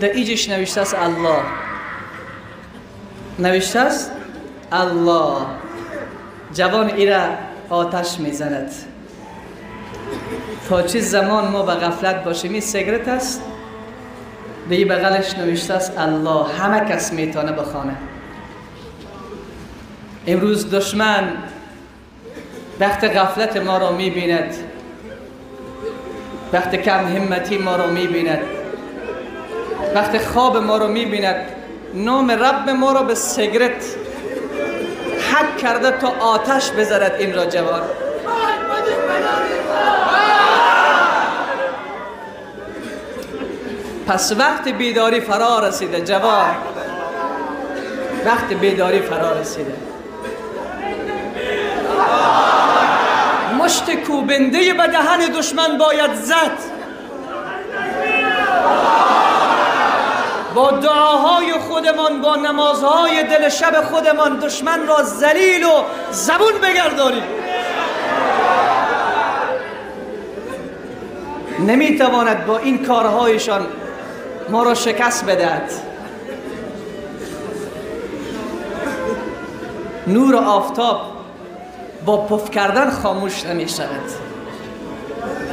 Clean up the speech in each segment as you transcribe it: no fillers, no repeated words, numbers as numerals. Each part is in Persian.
در ایجش نوشته است الله، نوشته است الله. جوان ایره آتش میزند. تا چه زمان ما به غفلت باشیم؟ این سیگرت است، به این بغلش نوشته است الله. همه کس میتونه بخوانه. امروز دشمن وقت غفلت ما را میبیند، وقت کم همتی ما را میبیند، وقت خواب ما را میبیند، نام رب ما را به سیگرت حک کرده تا آتش بزند این را جوان. پس وقت بیداری فرا رسیده جوان، وقت بیداری فرا رسیده. مشت کوبنده به دهن دشمن باید زد. با دعاهای خودمان، با نمازهای دل شب خودمان دشمن را ذلیل و زبون بگردانیم. نمیتواند با این کارهایشان ما را شکست بدهد. نور آفتاب با پف کردن خاموش نمی شود.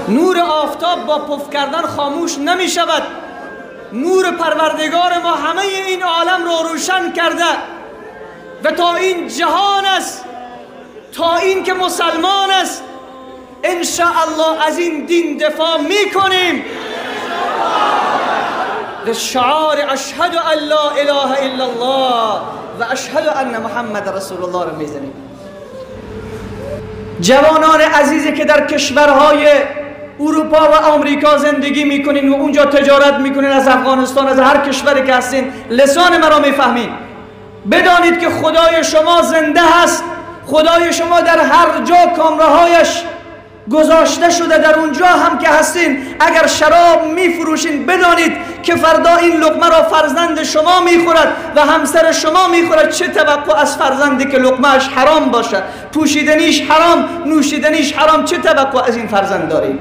نور آفتاب با پف کردن خاموش نمی شود. نور پروردگار ما همه این عالم را روشن کرده و تا این جهان است، تا این که مسلمان است، ان شاء الله از این دین دفاع میکنیم. شعار اشهد ان لا اله الا الله و اشهد ان محمد رسول الله رو میزنیم. جوانان عزیزی که در کشورهای اروپا و آمریکا زندگی میکنین و اونجا تجارت میکنین، از افغانستان، از هر کشوری که هستین، لسان مرا میفهمین، بدانید که خدای شما زنده هست. خدای شما در هر جا کامراهایش گذاشته شده، در اونجا هم که هستین اگر شراب میفروشین بدانید که فردا این لقمه را فرزند شما میخورد و همسر شما میخورد. چه توقع از فرزندی که لقمهش حرام باشه، پوشیدنیش حرام، نوشیدنیش حرام، چه توقع از این فرزند داریم؟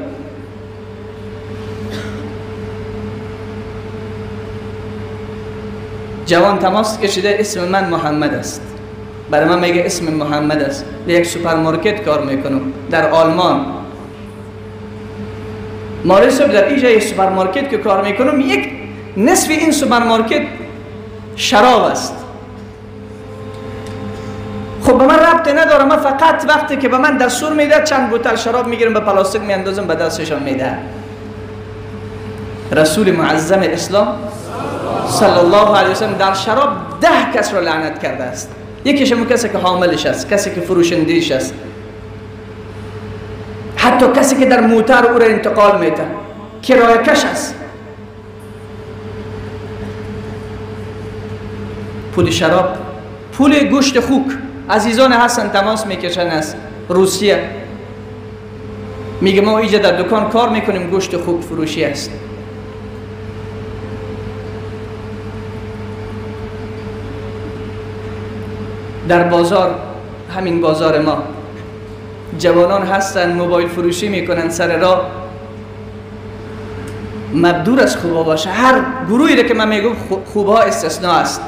جوان تماس کشیده، اسم من محمد است. برای من میگه اسم محمد است. در یک سوپرمارکت کار میکنم در آلمان. ماریسو در اینجا یک سوپرمارکت که کار میکنم، یک نصف این سوپرمارکت شراب است. خب به من ربط نداره، من فقط وقتی که به من دستور میده چند بوتل شراب میگیرم، به پلاستیک میاندازم، به دستشان میده. رسول معظم اسلام صلی الله علیه وسلم در شراب 10 کس را لعنت کرده است. یکیش همون کسی که حاملش است، کسی که فروشندهش است، حتی کسی که در موتر او را انتقال میده، کرایه کش است. پول شراب، پول گوشت خوک. عزیزان هستن تماس میکشن از روسیه، میگه ما اینجا در دکان کار میکنیم، گوشت خوک فروشی است. در بازار، همین بازار ما، جوانان هستن موبایل فروشی میکنن سر راه. مبدور از خوبا باشه. هر گروهی رو که من میگم خوبها استثناء است،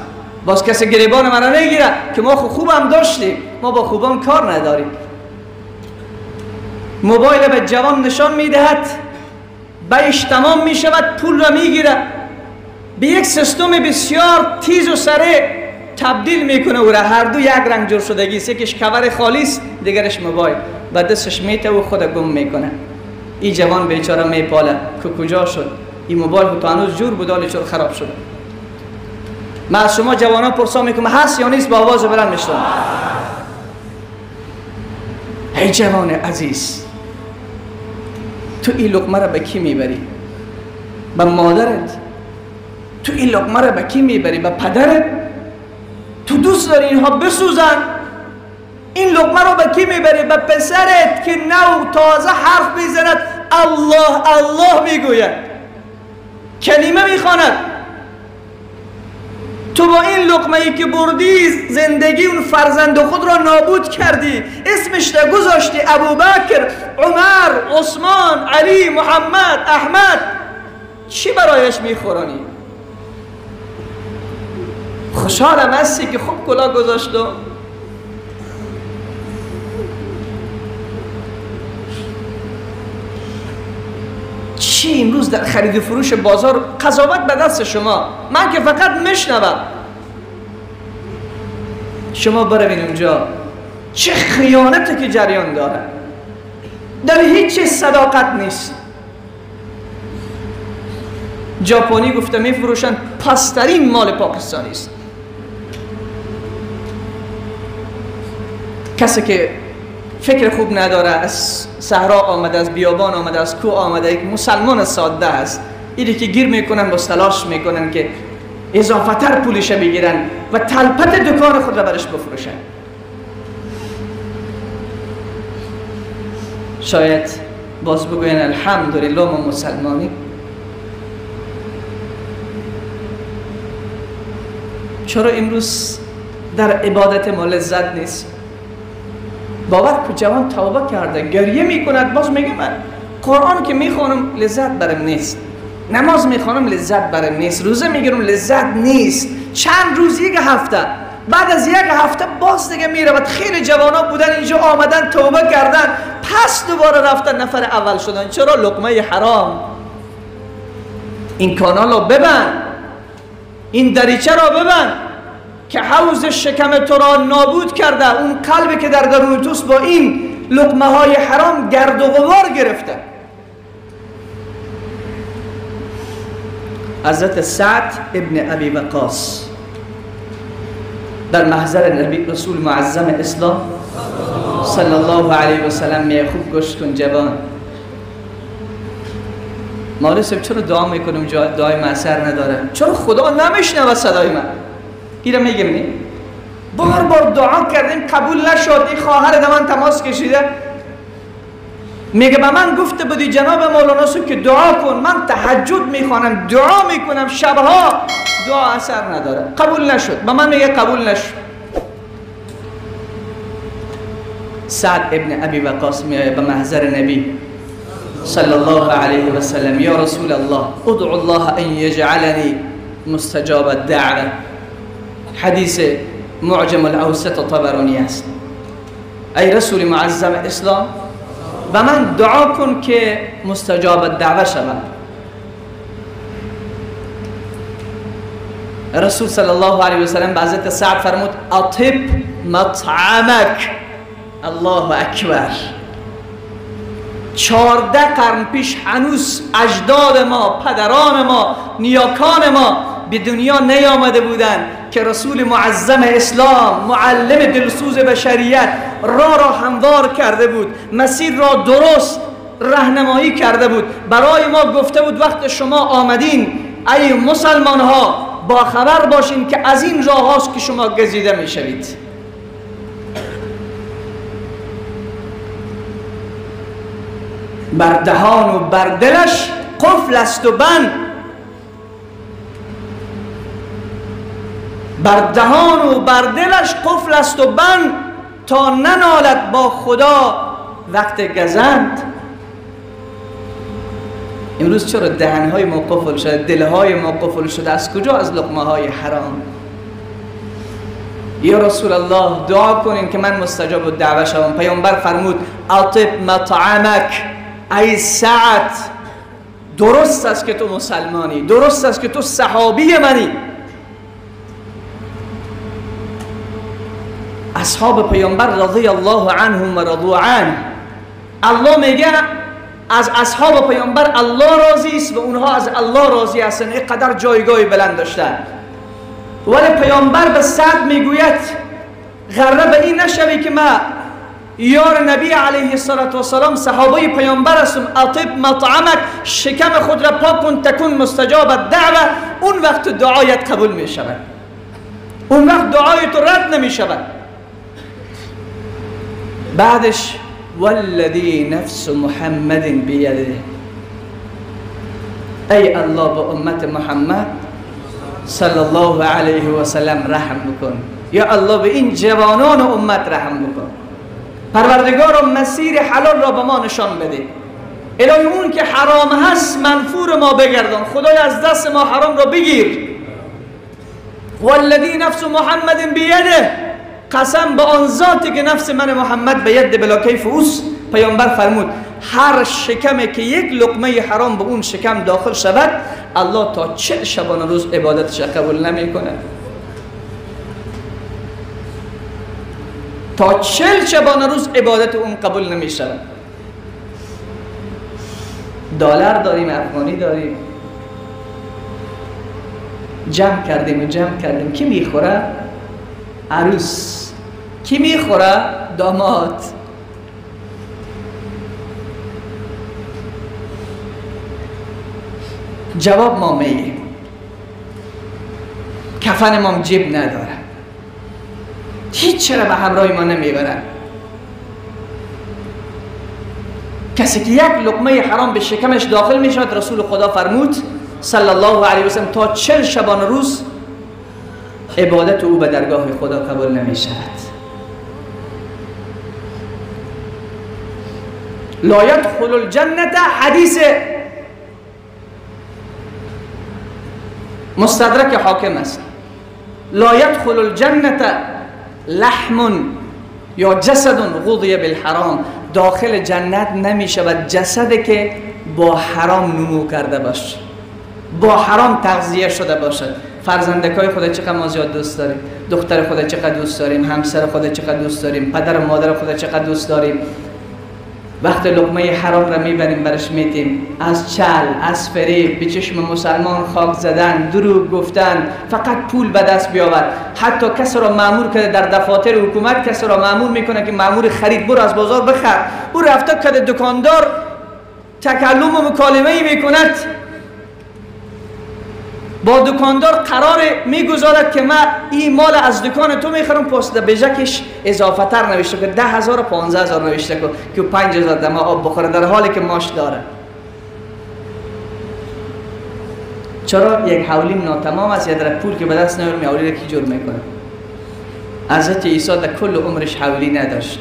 باز کسی گریبان من را نگیره که ما خوب هم داشتیم، ما با خوبان کار نداریم. موبایل به جوان نشان میدهد، بیش تمام میشود، پول را میگیره، به یک سیستم بسیار تیز و سریع تبدیل میکنه او را. هر دو یک رنگ جور شدگی است، یکیش کور خالی است، دیگرش موبایل. و دستش میته و خود گم میکنه. این جوان بیچاره میپاله که کجا شد این موبایل، تا هنوز جور بود، حالا چرا خراب شده. من از شما جوانان پرسان میکنم هست یا نیست؟ با آواز بلند میشنوم. ای جوان عزیز، تو این لقمه را به کی میبری؟ به مادرت؟ تو این لقمه را به کی میبری؟ به پدرت؟ تو دوست داری اینها بسوزن؟ این لقمه رو به کی میبری؟ به پسرت که نو تازه حرف میزند، الله الله میگوید، کلمه میخواند. تو با این لقمه ای که بردی زندگی اون فرزند خود را نابود کردی. اسمش را گذاشتی ابوبکر، عمر، عثمان، علی، محمد، احمد. چی برایش میخورانی؟ خوشحالم هستی که خوب کلاه گذاشتم. چی امروز در خرید و فروش بازار قضاوت به دست شما، من که فقط میشنوم. شما بروین اونجا چه خیانتی که جریان داره، در هیچ چیز صداقت نیست. ژاپنی گفته میفروشن پسترین مال پاکستانی است. کسی که فکر خوب نداره، از صحرا آمده، از بیابان آمده، از کوه آمده، یک مسلمان ساده است، اینی که گیر میکنن و تلاش میکنن که اضافه تر پولش بگیرن و تلپت دکان خود را برش بفروشن. شاید باز بگوین الحمدلله ما مسلمانی. چرا امروز در عبادت ما لذت نیست؟ باور که جوان توبه کرده، گریه میکند، باز میگه من قرآن که میخوانم لذت برم نیست، نماز میخوانم لذت برم نیست، روزه میگیرم لذت نیست. چند روز، یک هفته، بعد از یک هفته باز دیگه میرود. خیلی جوانا بودن اینجا آمدن توبه کردن، پس دوباره رفتن نفر اول شدن. چرا؟ لقمه حرام. این کانال رو ببند، این دریچه را ببند که حوض شکم تو را نابود کرده. اون قلبی که در درون توست با این لقمه های حرام گرد و غبار گرفته. حضرت سعد ابن ابی وقاص در محضر نبی رسول معظم اسلام صلی الله علیه و سلم میگه خوب گوش کن جوان، مولوی صاحب چرا دعا میکنم دعای من اثر نداره؟ چرا خدا نمیشنوه صدای من؟ اینو میگم نه، بار بار دعا کردیم قبول نشد. این خواهر من تماس کشیده میگه به من گفته بودی جناب مولانا صاحب که دعا کن، من تهجد میخوانم، دعا میکنم شبها، دعا اثر نداره، قبول نشد. به من میگه قبول نشد. سعد ابن ابی وقاص میآید به محضر نبی صلی الله علیه و سلم، یا رسول الله ادعو الله ان یجعلنی مستجاب الدعوه. حدیث معجم الاوسط طبرانی است. ای رسول معظم اسلام به من دعا کن که مستجاب الدعوه شوم. رسول صلی الله علیه و سلم به حضرت سعد فرمود اطب مطعمک. الله اکبر. 14 قرن پیش هنوز اجداد ما، پدران ما، نیاکان ما به دنیا نیامده بودند که رسول معظم اسلام، معلم دلسوز بشریت، راه را هموار کرده بود، مسیر را درست راهنمایی کرده بود، برای ما گفته بود وقت شما آمدین ای مسلمان ها با خبر باشین که از این راه هاست که شما گزیده می شوید. بر دهان و بر دلش قفل است و بند، بر دهان و بر دلش قفل است و بند، تا ننالد با خدا وقت گزند. امروز چرا دهنهای ما قفل شده، دلهای ما قفل شده؟ از کجا؟ از لقمه های حرام. یا رسول الله دعا کنین که من مستجاب الدعوه شوم. پیامبر فرمود اطب مطعمک ای سعد، درست است که تو مسلمانی، درست است که تو صحابی منی. اصحاب پیامبر رضی الله عنهم و رضوا عنه، الله میگه از اصحاب پیامبر الله راضی است و اونها از الله راضی هستند. اینقدر جایگاه بلند داشتن. ولی پیامبر به سعد میگوید غره به این نشوی که من یار نبی علیه الصلاة والسلام صحابه پیامبر هستم. اطب مطعمک، شکم خود را پاک کن، تکون مستجاب الدعوه. اون وقت دعایت قبول می شود، اون وقت دعای تو رد نمی شود. بعدش والذی نفس محمد بیده، ای الله به امت محمد صلی الله علیه و سلم رحم بکن، یا الله به این جوانان امت رحم بکن. پروردگارا مسیر حلال را به ما نشان بده، الهی اون که حرام هست منفور ما بگردان، خدای از دست ما حرام را بگیر. والذی نفس محمد بیده، قسم به آن ذاتی که نفس من محمد به ید بلا کیف اوست. پیامبر فرمود هر شکمی که یک لقمه حرام به اون شکم داخل شود، الله تا 40 شبانه روز عبادتش قبول نمیکنه. تا 40 شبانه روز عبادت اون قبول نمی شود. دلار داریم، افغانی داریم، جمع کردیم و جمع کردیم. کی میخوره؟ عروس. کی میخوره؟ داماد. جواب ما میگیم کفن ما جیب نداره، هیچ چرا به همراه ما نمیبرن. کسی که یک لقمه حرام به شکمش داخل میشود، رسول خدا فرمود صلی الله علیه وسلم تا 40 شبانه روز عبادت او به درگاه خدا قبول نمیشود. لا یدخل الجنة، حدیث مستدرک حاکم است. لا یدخل الجنة لحم یا جسد غذی بالحرام، داخل جنت نمی شود جسد که با حرام نمو کرده باشه، با حرام تغذیه شده باشد. فرزندکای خدا چقدر ما زیاد دوست داریم، دختر خدا چقدر دوست داریم، همسر خدا چقدر دوست داریم، پدر و مادر خدا چقدر دوست داریم. وقت لقمه حرام را میبریم برش میتیم، از چل، از فریب، به چشم مسلمان خاک زدن، دروغ گفتن، فقط پول به دست بیاور. حتی کسی را مأمور کرده در دفاتر حکومت، کسی را مأمور میکنه که مأمور خرید، برو از بازار بخر. او رفته که دکاندار تکلم و مکالمه میکند، با دکاندار قرار میگذارد که من این مال از دکان تو میخرم، پس در بژکش اضافه تر نوشته که 10,000 و 15,000 نوشته که 5,000 دما آب بخوره، در حالی که ماش داره. چرا؟ یک حولیم ناتمام است، یه در پول که به دست نیارم حولی را کی جور میکنه؟ حضرت عیسی در کل عمرش حولی نداشت،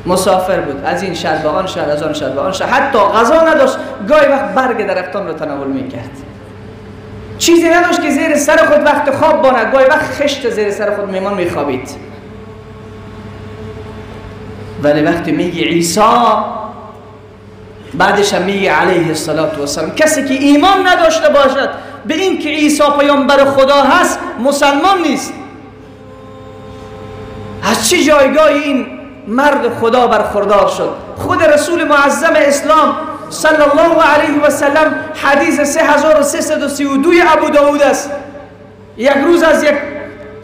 مسافر بود، از این شهر به آن شهر، از آن شهر به آن شهر، حتی غذا نداشت. گاهی وقت برگ درختان رو تناول میکرد، چیزی نداشت که زیر سر خود وقت خواب باند. گاهی وقت خشت زیر سر خود میمان میخوابید. ولی وقتی میگی عیسی، بعدش هم میگه علیه الصلاة والسلام، کسی که ایمان نداشته باشد به این که عیسی پیامبر خدا هست، مسلمان نیست. از چه جایگاهی این مرد خدا برخوردار شد؟ خود رسول معظم اسلام صلی الله علیه و سلم، حدیث 3332 ابو داود است. یک روز از یک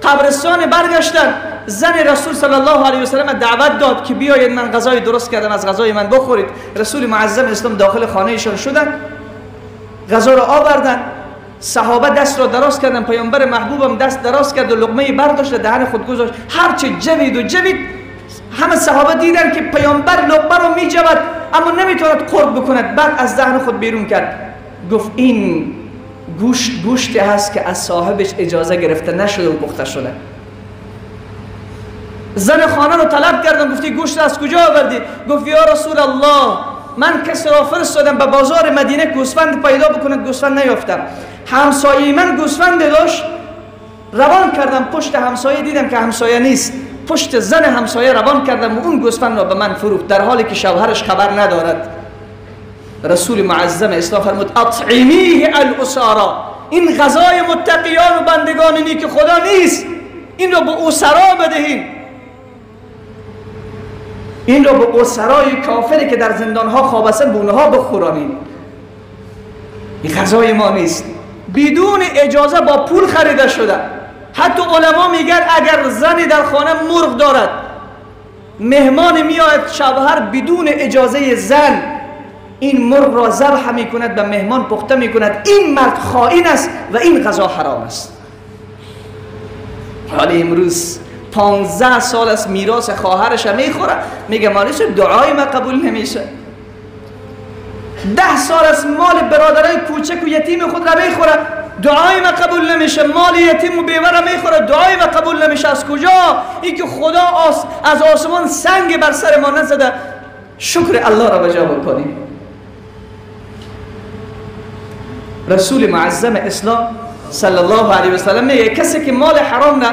قبرستان برگشتن، زن رسول صلی الله علیه و سلم دعوت داد که بیایید من غذای درست کردم، از غذای من بخورید. رسول معظم اسلام داخل خانه ایشان شدن، غذا را آوردن، صحابه دست را دراز کردن، پیامبر محبوبم دست دراز کرد و لقمه برداشت دهن خود گذاشت. هرچه جوید و جوید، همه صحابه دیدن که پیامبر لقمه رو میجود اما نمیتواند قرب بکند. بعد از دهن خود بیرون کرد، گفت این گوشت گوشتی هست که از صاحبش اجازه گرفته نشده و پخته شده. زن خانه رو طلب کردم، گفتی گوشت از کجا آوردی؟ گفت یا رسول الله، من کسی را فرستادم به بازار مدینه گوسفند پیدا بکند، گوسفند نیافتم. همسایه من گوسفند داشت، روان کردم پشت همسایه، دیدم که همسایه نیست، پشت زن همسایه روان کردم و اون گوسفند را به من فروخت، در حالی که شوهرش خبر ندارد. رسول معظم اسلام فرمود اطعمیه الاسارا، این غذای متقیان و بندگان نیک خدا نیست، این را به اسرا بدهین، این را به اسرای کافری که در زندانها خواب هستند به اونها بخورانیم. این غذای ما نیست، بدون اجازه با پول خریده شده. حتی علما میگن اگر زنی در خانه مرغ دارد، مهمان میآید شوهر بدون اجازه زن این مرغ را ذبح میکند، به مهمان پخته میکند، این مرد خائن است و این غذا حرام است. حالا امروز 15 سال است میراث خواهرش میخوره، میگه مالیش دعای ما قبول نمیشه. 10 سال است مال برادرای کوچک و یتیم خود را میخوره، دعای ما قبول نمیشه. مال یتیم و بیوه را میخوره، دعای ما قبول نمیشه. از کجا؟ این که خدا از آسمان سنگ بر سر ما نزده، شکر الله را بجا بکنیم. رسول معظم اسلام صلی الله علیه و سلم میگه کسی که مال حرام را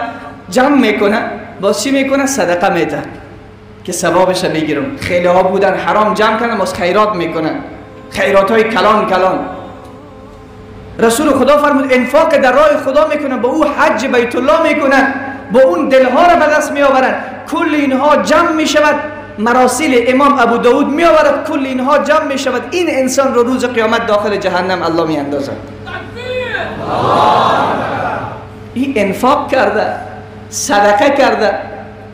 جمع میکنه باز چی میکنه؟ صدقه میده که ثوابش بگیرم. خیلی ها بودن حرام جمع کردن باز خیرات میکنن، خیرات های کلان کلان. رسول خدا فرمود انفاق در راه خدا میکنن، با او حج بیت الله میکنن، با اون دلها را به دست میآورن. کل اینها جمع میشود، مراسیل امام ابو داود میآورد، کل اینها جمع میشود، این انسان رو روز قیامت داخل جهنم الله میاندازد. این انفاق کرده، صدقه کرده،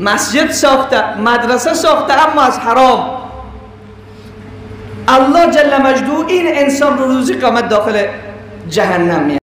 مسجد ساخته، مدرسه ساخته، اما از حرام. الله جل مجده این انسان رو روز قیامت داخل جهنم میاندازد.